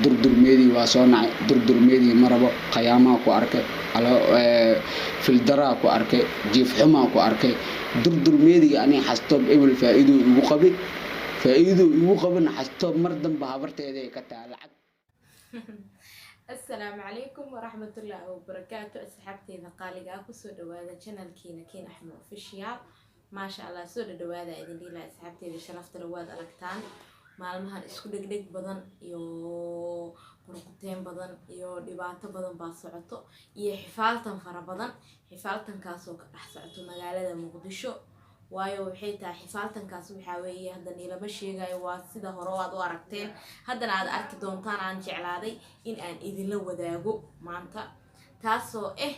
Durdurmeedii waa soo nacay, durdurmeedii ma rabo. Khayaamaa ku arkay, fildaraa ku arkay, jiifxumaa ku arkay. Durdurmeediga aniga Xastoob ebel faa'iiduu igu qabay, faa'iiduu igu qabana Xastoob mar damba habarteeday ka taha lacag. Asalaamu calaykum waraxmatullaahi wabarakaatu, asxaabteyda qaaliga ah, kusoo dhawaada channelkiina Kiin Axmed Official. Maasha Allah, soo dhadhawaada idin dhiila, asxaabteyda sharaftale. Waad aragtaan maalmahan isku dhegdheg badan iyo qurquteen badan iyo dhibaato badan baa socoto iyo xifaaltan fara badan, xifaaltankaasoo ka dhex socoto magaalada Muqdisho. Waayo waxay tahay xifaaltankaas? Waxaa weeye, hadda niilama sheegayo, waa sida hore waad u aragteen, haddana aad arki doontaan. Aan jeclaaday in aan idinla wadaago maanta, taasoo ah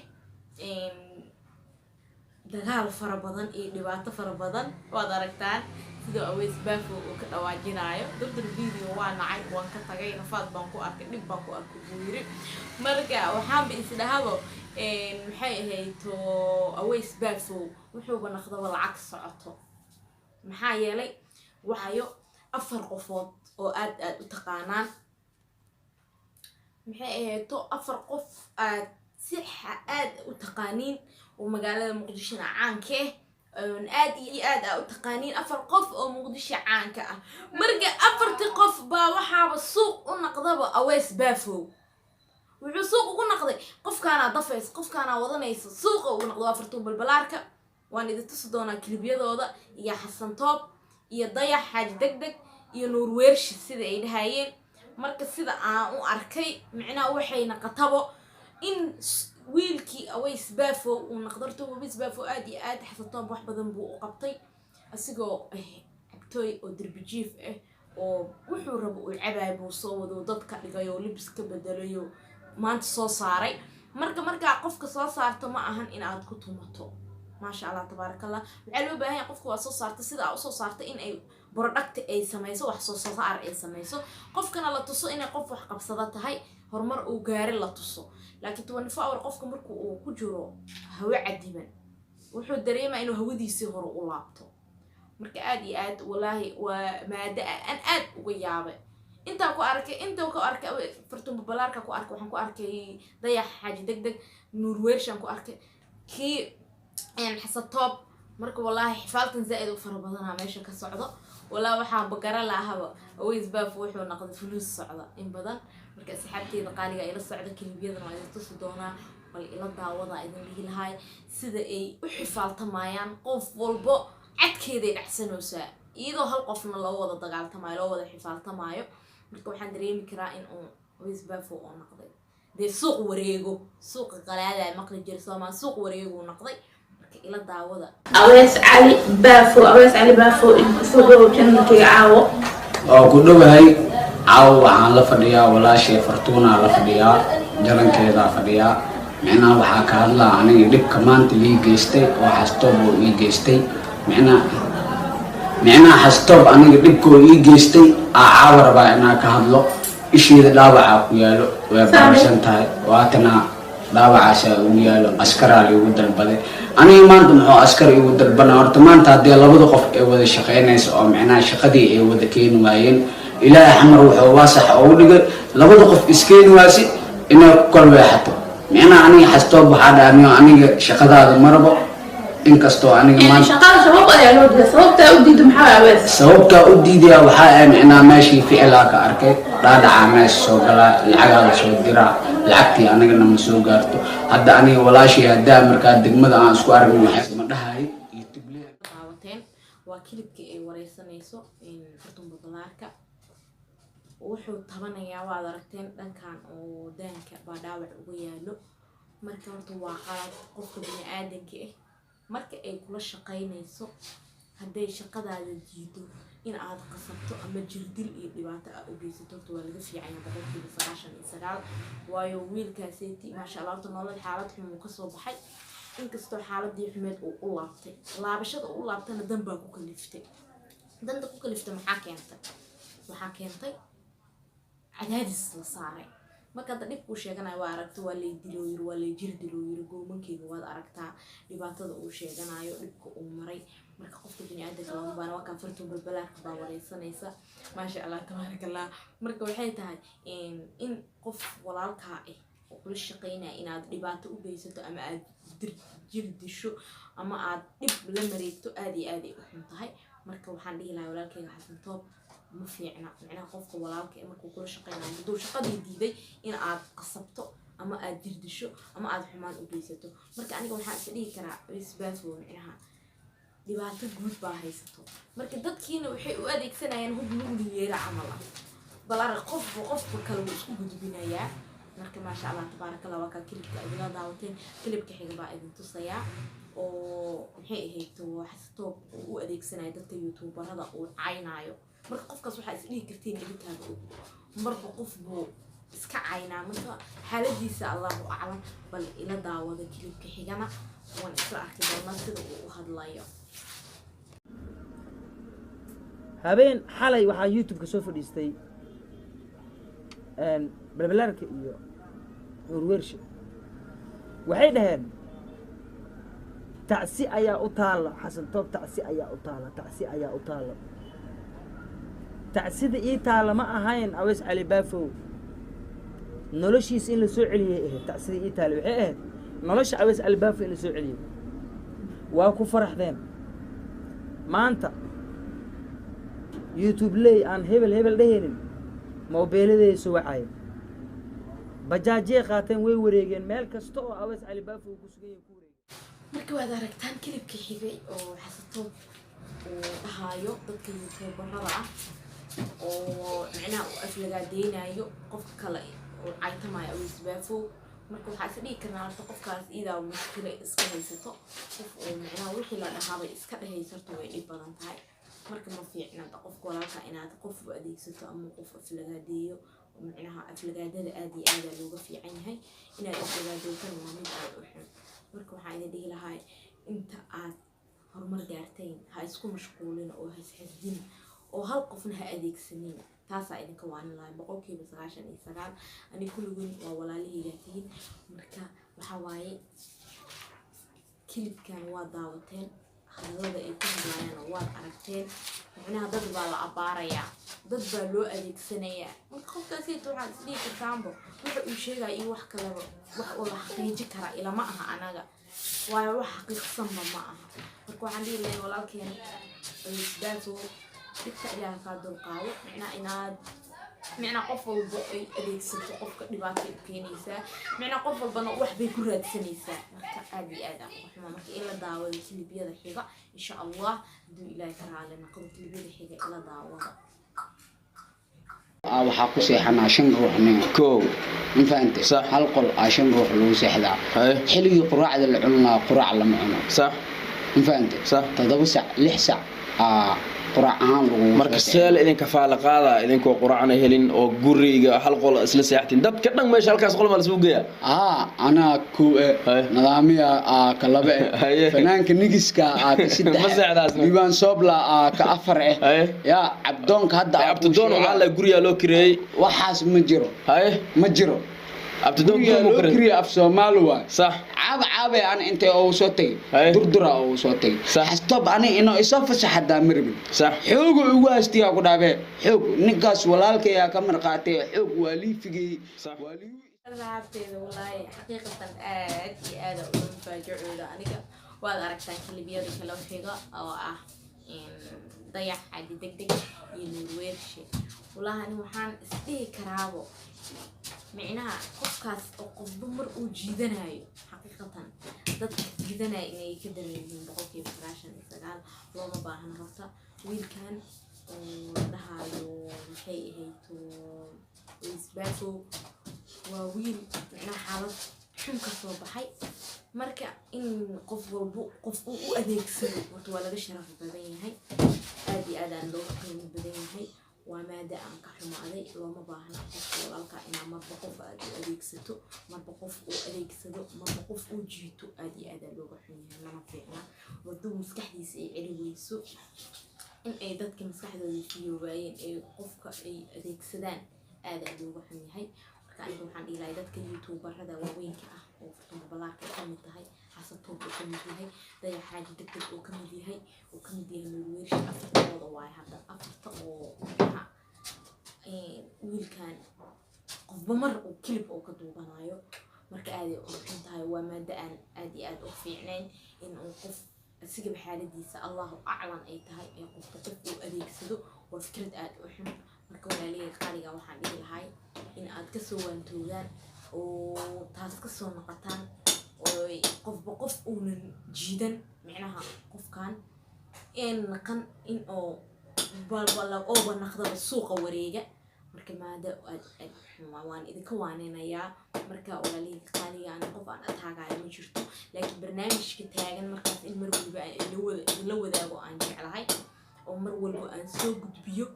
dagaal fara badan iyo dhibaato fara badan. Waad aragtaan sidoo Aweys Baafo uu ka dhawaajinayo: "Durdur video waa nacay, waan ka tagay, rafaad baan ku arkay, dhib baan ku arkay," buu yiri. Marka waxaanba isdhahabo, maxay ahayd, Aweys Baafo wuxuuba naqdaba lacag socoto. Maxaa yeelay, waxayo afar qofood oo aad aad u taqaanaan, maxay ahayto, afar qof aad si aad u taqaaniin oo magaalada Muqdishona caanka ah, aad iyo aad aa u taqaaniin, afar qof oo Muqdisho caanka ah. Marka afartii qof baa waxaaba suuq u naqdaba Aweys Baafow. Wuxuu suuq ugu naqday, qofkaanaa dafaysa, qofkaanaa wadanaysa, suuqa ugu naqda waa Fartuun Balbalaarka. Waan idin tusi doonaa kilibyadooda, iyo Xasan Toob iyo Dayax Xaaji Deg Deg iyo Nuur Weershi, sida ay dhahayeen. Marka sida aan u arkay, micnaha waxay naqatabo in wiilkii Aweys Baafow uu naqdo. Horta Aweys Baafow aad iyo aad Xasan Toob wax badan buu u qabtay, asigoo cabtooy oo derbijiif ah oo wuxuu rabo uu cabaay buu soo wado, dadka dhigay oo libis ka bedelayo, maanta soo saaray. Marka markaa qofka soo saarto, ma ahan in aad ku tumato. Maasha Allah, tabaarakallah. Waxaa loo baahan yahay qofka waa soo saarta, sida aa usoo saarta in ay product ay samayso, wax soo saar ay samayso, qofkana la tuso inay qof wax qabsada tahay, horumar uu gaari la tuso. Laakiin 24 hour qofka marku uu ku jiro hawo cadiban, wuxuu dareemaa inuu hawadiisii hore u laabto. Marka aad iyo aad, walaahi, waa maado aan aad uga yaabay intaan ku arkay, intaan ku arkay Fartuun Babalaarka ku arkay, waxaan ku arkay Dayax Xaaji Deg Deg, Nuur Weershaan ku arkay, kii Xasatoob. Marka wallaahi xifaaltan zaa-id u fara badanaa meesha ka socdo. Walaa waxaan bagara lahaba, Aweys Baaf wuxuu noqday fuluus socda in badan. Marka asxaabteyda qaaliga, ila socda, kilibyadana waa idin tusi doonaa. Bal ila daawada idin dhihi lahaay sida ay u xifaaltamayaan. Qof walbo cadkeeday dhacsanaysaa, iyadoo hal qofna loo wada dagaaltamaayo, loo wada xifaaltamaayo. Marka waxaan dareemi karaa in uu Aweys Baafo oo noqday dee suuq wareego, suuqa qalaada maqli jira soomaa, suuq wareeguu noqday. Marka ila daawada. Awees Cali Baafo, Awees Cali Baafo, kusoo dhawow channelkayga caawo. Waa ku dhowahay. Caawo waxaan la fadhiyaa walaashay Fartuunaa la fadhiyaa, jalankeedaa fadhiyaa. Micnaha waxaa ka hadlaa aniga dhibka maanta lii geystay oo Xastoob oo ii geystay. Micnaha Xastoob aniga dhibkoo ii geystay aa caawa rabaa inaa ka hadlo. Isheeda dhaawacaa ku yaalo, way bararsan tahay, waatana dhaawacaasaa ugu yaalo. Askaraa liigu dalbaday aniga maanta. Muxuu askar igu dalbana? Horta maanta haddii labada qof ay wada shaqaynayso oo micnaha shaqadii ay wada keeni waayeen, Ilaahay xamar wuxuu waasax ugu dhigay labada qof iskeeni waasi inay ku kalweexato. Micnaha aniga Xastoob waxaa dhaamiyo, aniga shaqadaada marabo, inkastoo aniga maanta Shaqada sabab ayaa loo diiday. Sababtaa u diido maxaa waay, Awees? Sababtaa u diidaya waxaa ah, micnaha meeshii ficilaa ka arkay, dhaadhacaa meesha soo galaa, lacagaa la soo diraa, lacagtii anigana ma soo gaarto. Hadda aniga walaashii haddaa markaa degmada aan isku aragno, waxay ma dhahay YouTube. Daawateen, waa kilibkii ay wareysanayso Fartuun Babalaarka. Wuxuu tabanayaa, waad aragteen, dhankan oo daanka baa dhaawac uga yaalo. Marka horta waa qalad qofka bini-aadanka ah marka ay kula shaqaynayso, hadday shaqadaada diido, in aad qasabto ama jirdil iyo dhibaato aa u geysato. Horta waa laga fiicanya 99%. Waayo wiilkaaseeti, maasha Allah, horta nolol xaalad xum uu kasoo baxay, inkastoo xaaladii xumeed uu u laabtay. Laabashada u laabtana dan baa ku kaliftay. Danta ku kaliftay maxaa keentay? Waxaa keentay cadaadis la saaray. Marka hadda dhibkuu sheeganayo waa aragta, waa lay diloo yiri, waa lay jir diloo yiri. Goomankeyga waad aragtaa dhibaatada uu sheeganayo, dhibka uu maray. Marka qofka biniaadanka looma baana. Waa kaa Fartuun Balbalaarka baa wareysanaysa, maasha Allah, tabaaraka Allah. Marka waxay tahay in qof walaalkaa ah oo kula shaqeynaya inaad dhibaato u geysato ama aad jir disho ama aad dhib la mareegto, aad iyo aad ay u xun tahay. Marka waxaan dhihi lahaa walaalkayga Xasan Toob, ma fiicna micnaha qofka walaalka ee markuu kula shaqeynayo, hadduu shaqadii diiday, in aad qasabto ama aad jirdisho ama aad xumaan u geysato. Marka aniga waxaan is dhihi karaa isbaafo micnaha dhibaato guud baa haysato. Marka dadkiina waxay u adeegsanayaan hub nugli yeera camal ah. Bal arag, qofba qofka kale wuu isku gudbinayaa. Marka maasha Allah, tabaaraka Allah. Waa kaa clipka idinla daawateen. Clipka xiga baa idin tusayaa oo maxay ahayd Xasan Toob uu u adeegsanaya dadka youtuberada uu caynaayo. Marka qofkaas waxaa is dhihi kartiin idinkaaga og, marba qof buu iska caynaa. Marka xaaladiisa Allahu aclam. Bal ila daawada clipka xigana, waan isla arki doonaa sida uu u hadlayo. Habeen xalay waxaa YouTube-ka soo fadhiistay Balbalaarka iyo Nuurwershe. Waxay dhaheen tacsi ayaa u taalla Xasan Toob, tacsi ayaa u taalla, tacsi ayaa u taalla. Tacsida ii taalla ma ahayn Aweys Cali Baafow noloshiisa in la soo celiyay ahayd. Tacsida ii taalla waxay ahayd nolosha Aweys Cali Baafow in la soo celiyey. Waa ku faraxdeen. Maanta YouTube ley aan hebel hebel dhehaynin moobeeladay soo wacayeen, bajaajyay qaateen, way wareegeen meel kasta oo Aweys Cali Baafow uu ku sugan yahay ku wareegeen. Marka waad aragtaan clipka xigay oo Xasan Toob uu dhahaayo dadka youtuberada ah oo micnaha uu aflagaadeynayo qofka kale oo caytamayo Aweys Baafow. Marka waxaa is dhihi karnaa horta qofkaas iidaa mushkilo iska haysato. Qof oo micnaha wixii la dhahaabay iska dhehayso horta way dhib badan tahay. Marka ma fiicna qofka walaalka inaad qof u adeegsato ama qof aflagaadeeyo. Micnaha aflagaadada aad iyo aada looga fiican yahay. Inaad aflagaadootana waa mid aada u xun. Marka waxaan idin dhihi lahaa, inta aad horumar gaarteen ha isku mashquulin oo ha isxasdin oo hal qofna ha adeegsanin. Taasaa idinka waanin lahay 99%. Ani kulligiin waa walaalahaygaa tihiin. Marka waxaa waaye, clipkan waa daawateen, hadallada ay ku hadlayaan waad aragteen. Micnaha dad baa la abaarayaa, dad baa loo adeegsanayaa. Marka qofkaasita waxaad isdhihi kartaanba waxa uu sheegaya iyo wax kaleba wax oo la xaqiiji kara ilama aha anaga, waayo wax xaqiiqsanba ma aha. Marka waxaan dhihi lahay walaalkeen Isbaafo, dhibka Ilaah kaa dulqaado. Micnaha inaad micnaa qof walba ay adeegsato qofka dhibaatay u keenaysaa, micnaa qof walbana wax bay ku raadsanaysaa. Marka aad iyo aad aan uga xumaa. Marka in la daawado clipyada xiga, insha Allah, hadduu Ilaahay ka raali noqdo, clipyada xiga ila daawada. Waxaa ku seexanaa shan ruux nin. Kow. Ma fahantay? Sax. Hal qol aa shan ruux lagu seexdaa. Xilligii quraacda la cuni lahaa quraac lama cuno. Ma fahantay? Sax. 7 sac, 6 sac aa quraac ahaan lagu Marka see la idinka faala qaadaa idinkoo quraacna helin oo guriga hal qol isla seextin? Dadka dhan meesha halkaas qol maa lasugu geeyaa? Aa, anaa kow e. Nidaamiya aa ka laba eh. Fanaanka nigiska aa ka saddex. Ma seexdaasna? Diiwaan Soobla aa ka afar eh. Yaa Cabdoonka hadda aa kuu Abtidoon sheegaa. Waxaa la guriyaa loo kireeyey. Waxaas ma jiro. Ma jiro. Abtidoon guriga guri muu loo kireeyey? Kiriya af Soomaali waay. Caaba caabay ana intay ugu soo tagay. Durdura ugu soo tagay. Xastoob ani inuu isoo fasax hadaa ma rabin. Xooga ugu haystiyaa ku dhaabee, xoog ninkaas walaalkayaa ka marqaatay, xoog waa lii figay. Waa lii. Asxaabteeda, wallaahi xaqiiqatan aad iyo aad uga mufaajacooda aniga. Waad aragtaan clipyada kale xiga oo ah Dayax Cadi Deg Deg iyo Nuurweershe. Wallaahi ani waxaan isdhihi karaabo micnaha qofkaas oo qofba mar uu jiidanayo, xaqiiqatan dadka jiidanaya inay ka daran yihiin 99%. Looma baahna horta wiilkan oo la dhahayo maxay ahayd Isbaafo. Waa wiil micnaha xaalad xun ka soo baxay. Marka in qof walbo qof uu u adeegsado horta waa laga sharaf badan yahay, aad iyo aad aan looga qiimo badan yahay. Waa maada aan ka xumaaday. Looma baahna qofka walaalka inaa marba qof aad u adeegsato, marba qof uu adeegsado, marba qof uu jiito. Aad iyo aad aa looga xun yahay, mana fiicna. Waduu maskaxdiisa ay celi weyso in ay dadka maskaxdooda fiyo waayeen ay qofka ay adeegsadaan, aad aa looga xun yahay. Marka Aniga waxaan dhihi lahay dadka youtuberada waaweynka ah oo Fartuun Balbalaarka ka mid tahay, Xasan Toob uu ka mid yahay, Dayax Xaaji Degdeg uu ka mid yahay, uu ka mid yahay Nuurweerish. Afartooda waaye hadda, afarta oo micnaha wiilkan qofba mar uu clip uu ka duubanayo. Marka aaday u xun tahay, waa maado aan aad iyo aad u fiicnayn in uu qof isigaba xaaladiisa Allahu aclam ay tahay ee qofka qof uu adeegsado, waa fikrad aad u xun. Marka walaalihii qaaliga, waxaan dhihi lahay in aad kasoo waantoogaan oo taas kasoo noqotaan oo qofba qof uunan jiidan, micnaha qofkan een naqan in oo balbala ooba naqdaba suuqa wareega. Marka maado aad aad u xun waan idinka waaninayaa. Marka walaalihii qaaliga, aan qof aan ataagayo ma jirto, laakiin barnaamijka taagan markaas in mar waliba aan idinla wadaago aan jeclahay oo mar walba aan soo gudbiyo,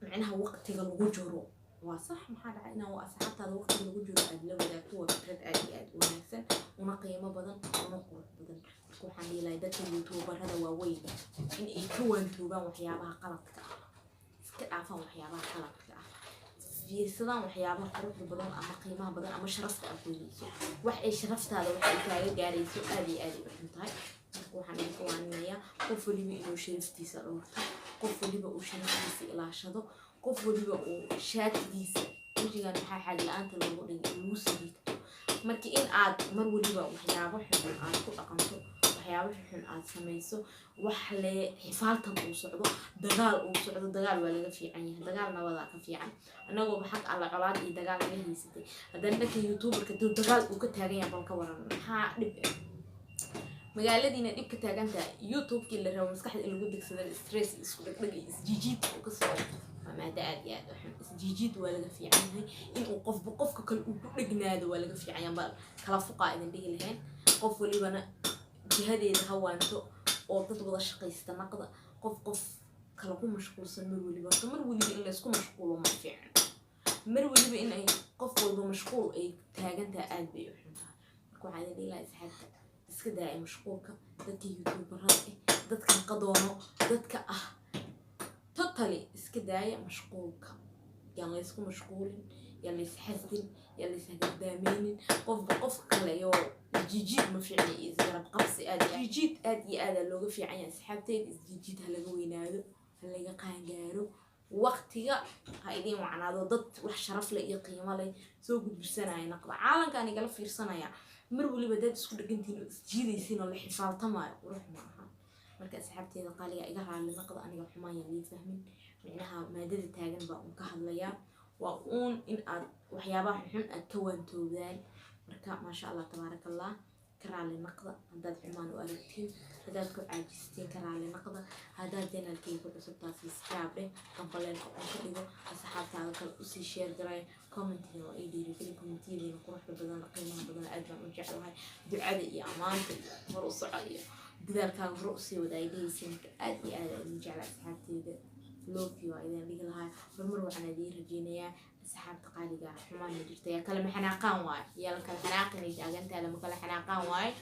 micnaha waqtiga lagu jiro waa sax. Maxaa dhacay inaa asxaabtaada waqtiga lagu jiro aad la wadaagto? Waa fikrad aad iyo aad u wanaagsan, una qiimo badan, una qurux badan. Marka waxaan dhihi lahay dadka youtuberada waaweyn in ay ka waantoobaan waxyaabaha qaladka ah, iska dhaafaan waxyaabaha qaladka ah, fiirsadaan waxyaabaha quruxda badan ama qiimaha badan ama sharafta aad ku helayso, wax ay sharaftaada wax ay kaaga gaarayso. Aad iyo aad ay u xun tahay. Marka waxaan idinka waaninayaa qof waliba inuu sharaftiisa dhowrto, qof waliba uu sharaftiisa ilaashado, qof waliba uu shaatigiisa wejigan maxaa xaaj la-aanta loogu dhigay lagu saliigto. Marka in aad mar waliba waxyaabo xun aad ku dhaqanto, waxyaabo xun aad samayso, wax le xifaaltan uu socdo, dagaal uu socdo, dagaal waa laga fiican yahay, dagaal nabadaa ka fiican. Annagooba xag alla colaad iyo dagaal naga haysatay, haddana dhanka youtuberka duu dagaal uu ka taagan yahay, bal ka waran? Maxaa dhib eh? Magaaladiina dhib ka taagantahay, youtubekii la rabo maskaxda in lagu degsada stress, isku dhegdheg iyo isjiijiid uu ka socdo, waa maado aad iyo aad u xun. Isjiijiid waa laga fiican yahay, inuu qofba qofka kale uu ku dhegnaado waa laga fiican yahay. Bal kala fuqaa idin dhihi lahayn, qof walibana jihadeeda ha waanto oo dad wada shaqaysta naqda. Qof qof kala ku mashquulsan mar waliba, horta mar waliba in laysku mashquulo ma fiican. Mar waliba in ay qof walba mashquul ay taagan tahay aad bay u xun tahay. Marka waxaa idin dhihi lahaa, asxaabta, iska daaya mashquulka dadka youtuberada ah, dadka qadoono, dadka ah totally iska daaya mashquulka. Yaan laysku mashquulin, yaan lays xasdin, yaan lays hagardaamaynin. Qofba qofka kale yoo isjiijiid ma fiicna iyo isgarab qabsi aad iyo jiijiid aad iyo aada looga fiican yahay. Asxaabteed, isjiijiid ha laga weynaado, ha laga qaangaaro, waqtiga ha idiin wacnaado. Dad wax sharaf leh iyo qiimo leh soo gudbisanaya naqda, caalamkaan igala fiirsanaya. Mar waliba dad isku dhegantihiin oo isjiidaysiin oo la xifaaltamaayo, qurux ma aha. Marka asxaabteeda qaaliga, iga raali naqda, aniga xumaan yaan lii fahmin. Micnaha maadada taagan baa uun ka hadlayaa, waa uun in aad waxyaabaha xunxun aad ka waantoobdaan. Marka maasha Allah, tabaaraka Allah, ka raali naqda haddaad xumaan u aragtiin, haddaad ku caajistiin, ka raali naqda. Haddaad channelkayga ku cusubtaa, subscribe dheh, gambaleelka oo ka dhigo, asxaabtaada kale usii share garay. Commentiga waa ii dhiirigelin, commentiyadiina quruxda badan, qiimaha badan aad baan u jeclahay. Ducada iyo ammaanta iyo hor u soco iyo dadaalkaaga hore usii wada ay dhehaysa. Marka aad iyo aad aan idin jeclaa, asxaabteyda, love you waa idin dhihi lahaa. Horumar waxaan idiin rajeynayaa, asxaabta qaaliga ah. Xumaan ma jirto, yaa kala maxanaaqaan waaye, yaa la kala xanaaqinay taagantaa, lama kala xanaaqaan waaye.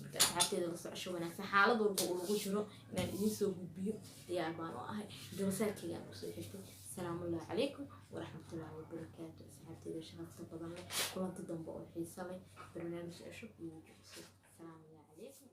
Marka asxaabteeda, la socosho wanaagsan. Xaalad walba uu lagu jiro inaan idiin soo gudbiyo diyaar baan u ahay. Gabasaarkaygaan kusoo xirtay. Asalaamullahi calaykum waraxmatullaahi wabarakaatu. Asxaabteeda sharafta badan leh, kulanti dambe oo xiiso leh, barnaamij cusub iyo weji cusub. Asalaamullahi calaykum.